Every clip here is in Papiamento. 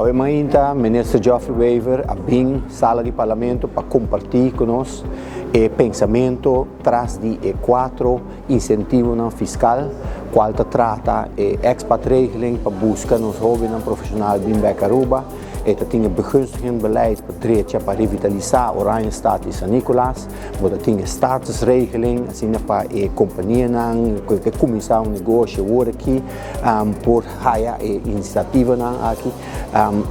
Awe mainta Minister Geoffrey Wever a bin sala di Parlamento pa comparti cu nos e pensamento tras di e cuatro incentivonan fiscal cual ta trata e expatregeling pa busca nos hobennan profesional bin bek Aruba, e ta tin e begunstigend beleid pa drecha pa revitalisa Oranjestad y San Nicolas, bo ta tin e startersregeling asina pa e companianan cu ke cuminsa un negoshi awor aki por haya e iniciativanan aki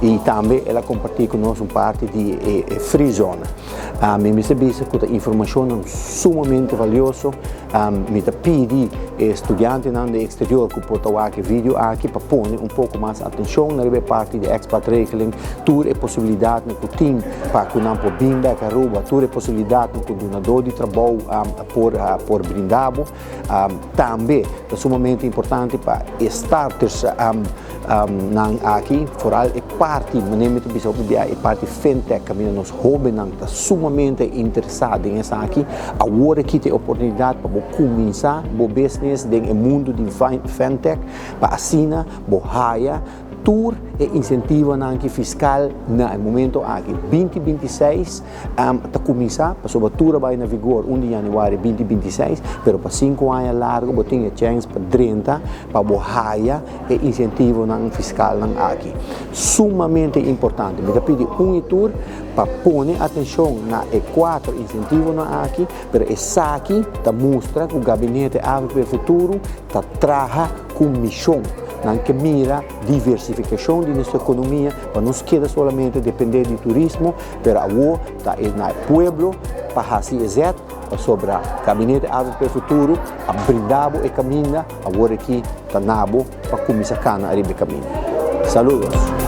y tambe el a comparti cu nos un parti di e free zone. Mi mester bisa cu ta informacionnan sumamente valioso. Mi ta pidi e studiantenan den exterior cu por ta wak e video aki pa pone un poco mas atencion na riba e parti di expatregeling, tur e posibilidadnan cu tin pa cu nan por bin bek Aruba, tur e posibilidadnan cu dunador di trabou por por brinda bo. Tambe ta sumamente importante pa e starters nan aki, vooral e parti, manera mi ta bisa hopi bia, e parti fintech kaminda nos hóbennan ta sumamente interesá den esaki. Awor aki ta e oportunidat pa bo kuminsá bo business den e mundu di fintech pa asina bo haya tur e insentivonan ki fiskal na e momento aki. 2026 ta kuminsá pasobra tur a bai na vigor 1 di yanüari 2026, pero pa sinku aña largu bo tin e chèns pa drenta pa bo haya e insentivonan fiskalnan aki. Sumamente importante. Mi ta pidi un i tur pa pone atenshon na e kuater insentivonan aki, pero esaki ta mustra ku Gabinete avp Futuro ta traha ku mishon. Nan ke mira diversifikashon di nos ekonomia pa no keda solamente depende di turismo, pero awor ta e na e pueblo pa hasi e zet pasobra Gabinete avp Futuro a brinda bo e kaminda. Awor aki ta na bo pa cuminsa cana ariba e caminda. Saludos!